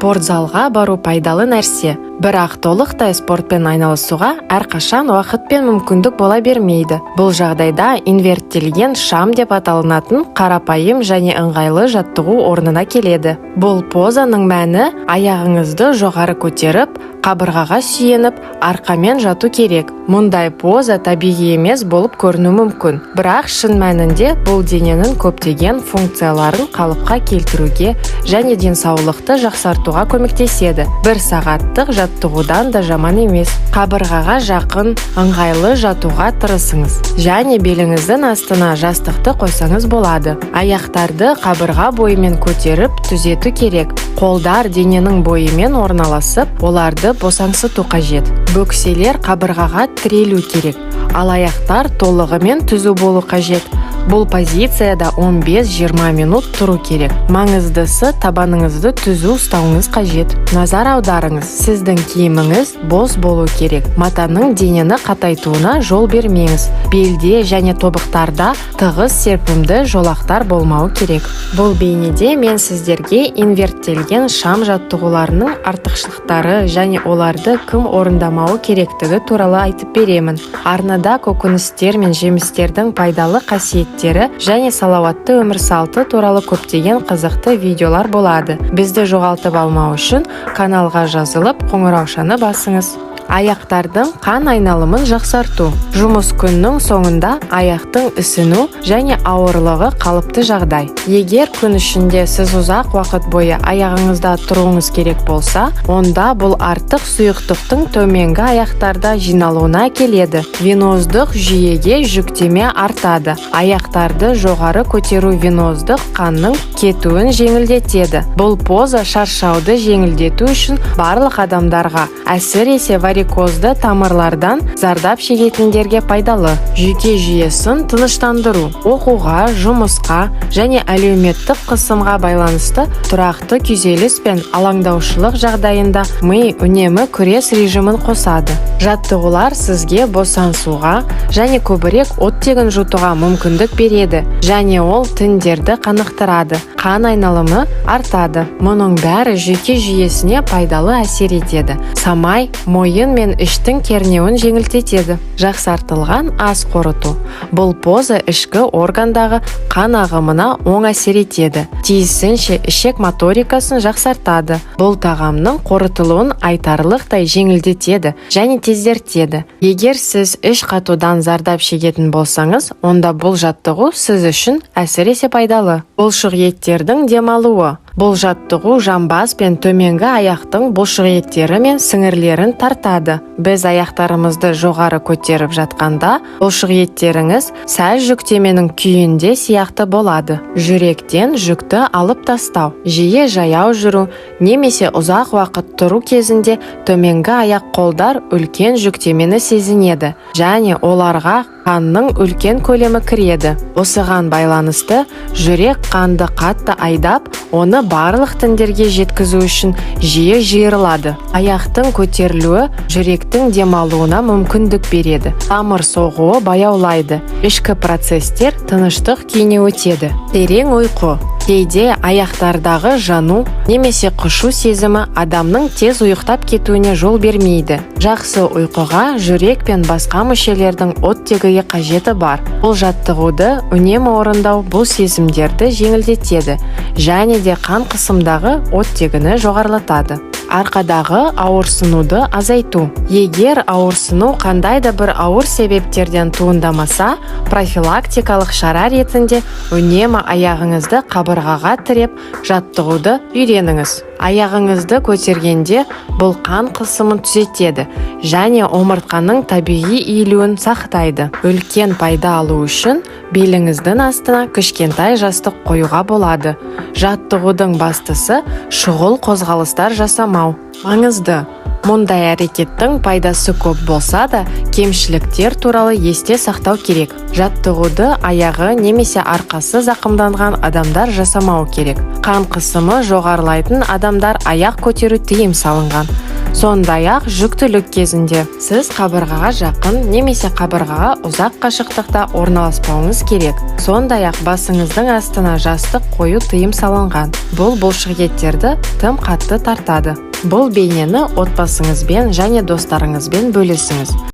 Спорт залға бару пайдалы нәрсе, бірақ толықтай спортпен айналысуға әрқашан уақыт пен мүмкіндік бола бермейді. Бұл жағдайда инверттелген шам деп аталынатын қарапайым және ыңғайлы жаттығу орнына келеді. Бұл позаның мәні: аяғыңызды жоғары көтеріп, қабырғаға сүйеніп, арқамен жату керек. Мұндай поза табиғи емес болып көрінуі мүмкін, бірақ шын мәнінде бұл дененің көптеген функцияларын қалыпқа келтіруге және денсаулықты жақсартуға көмектеседі. Бір сағаттық жаттығудан да жаман емес. Қабырғаға жақын, ыңғайлы жатуға тырысыңыз және беліңіздің астына жастықты қойсаңыз болады. Аяқтарды қабырға бойымен көтеріп, түзету керек. Қолдар дененің бойымен орналасып, оларды босаңсыту қажет. Бөкселер қабырғаға тірелу керек, ал аяқтар толығымен түзу болу қажет. Бұл позицияда 15-20 минут тұру керек. Маңыздысы, табаныңызды түзу ұстауыңыз қажет. Назар аударыңыз: сіздің киіміңіз бос болу керек. Матаның денені қатайтуына жол бермеңіз. Белде және тобықтарда тығыз, серпімді жолақтар болмауы керек. Бұл бейнеде мен сіздерге инверттелген шам жаттығуларының артықшылықтары және оларды кім орындамауы керектігі туралы айтып беремін. Арнада көкөністер мен жемістердің пайдалы қасиеттері және салауатты өмір салты туралы көптеген қызықты видеолар болады. Бізді жоғалтып алмау үшін каналға жазылып, қоңыраушаны басыңыз. Аяқтардың қан айналымын жақсарту. Жұмыс күннің соңында аяқтың ісіну және ауырлығы қалыпты жағдай. Егер күн ішінде сіз ұзақ уақыт бойы аяғыңызда тұруыңыз керек болса, онда бұл артық сұйықтықтың төменгі аяқтарда жиналуына әкеледі. Веноздық жүйеге жүктеме артады. Аяқтарды жоғары көтеру веноздық қанның кетуін жеңілдетеді. Бұл поза шаршауды жеңілдету үшін барлық адамдарға, әсіресе варикозды тамырлардан зардап шегетіндерге пайдалы. Жүйке жүйесін тыныштандыру. Оқуға, жұмысқа және әлеуметтік қысымға байланысты тұрақты күйзеліс пен алаңдаушылық жағдайында ми үнемі күрес режимін қосады. Жаттығулар сізге босаңсуға және көбірек оттегін жұтуға мүмкіндік береді және ол тіндерді қанықтырады, қан айналымы артады. Мұның бәрі жүйке жүйесіне пайдалы әсер етеді, самай, мойын мен іштің кернеуін жеңілдетеді. Жақсартылған ас қорыту. Бұл поза ішкі органдағы қан ағымына оң әсер етеді, тиісінше ішек моторикасын жақсартады. Бұл тағамның қорытылуын айтарлықтай жеңілдетеді және тездетеді. Егер сіз іш қатудан зардап шегетін болсаңыз, онда бұл жаттығу сіз үшін әсіресе пайдалы. Бұлшық еттердің демалуы. Бұл жаттығу жамбас пен төменгі аяқтың бұлшық еттері мен сіңірлерін тартады. Біз аяқтарымызды жоғары көтеріп жатқанда, бұлшық еттеріңіз сәл жүктеменің күйінде сияқты болады. Жүректен жүкті алып тастау. Жиі жаяу жүру немесе ұзақ уақыт тұру кезінде төменгі аяқ қолдар үлкен жүктемені сезінеді және оларға қанның үлкен көлемі кіреді. Осыған байланысты жүрек қанды қатты айдап, оны барлық тіндерге жеткізу үшін жиі жиырылады. Аяқтың көтерілуі жүректің демалуына мүмкіндік береді, тамыр соғуы баяулайды, ішкі процесстер тыныштық күйіне өтеді. Терең ұйқы. Кейде аяқтардағы жану немесе қышу сезімі адамның тез ұйықтап кетуіне жол бермейді. Жақсы ұйқыға жүрек пен басқа мүшелердің оттегіге қажеті бар. Бұл жаттығуды үнемі орындау бұл сезімдерді жеңілдетеді және де қан қысымдағы оттегіні жоғарылатады. Арқадағы ауырсынуды азайту. Егер ауырсыну қандай да бір ауыр себептерден туындамаса, профилактикалық шара ретінде үнемі аяғыңызды қабырғаға тіреп жаттығуды үйреніңіз. Аяғыңызды көтергенде бұл қан қысымын түзетеді және омыртқаның табиғи иілуін сақтайды. Үлкен пайда алу үшін беліңіздің астына кішкентай жастық қоюға болады. Жаттығудың бастысы – шұғыл қозғалыстар жасамау. Маңызды: мұндай әрекеттің пайдасы көп болса да, кемшіліктер туралы есте сақтау керек. Жаттығуды аяғы немесе арқасы зақымданған адамдар жасамау керек. Қан қысымы жоғарылайтын адамдар аяқ көтеру тыйым салынған. Сондай-ақ жүктілік кезінде сіз қабырғаға жақын немесе қабырғаға ұзақ қашықтықта орналаспауыңыз керек. Сондай-ақ басыңыздың астына жастық қою тыйым салынған. Бұл бұлшықеттерді тым қатты тартады. Бұл бейнені отбасыңызбен және достарыңызбен бөлісіңіз.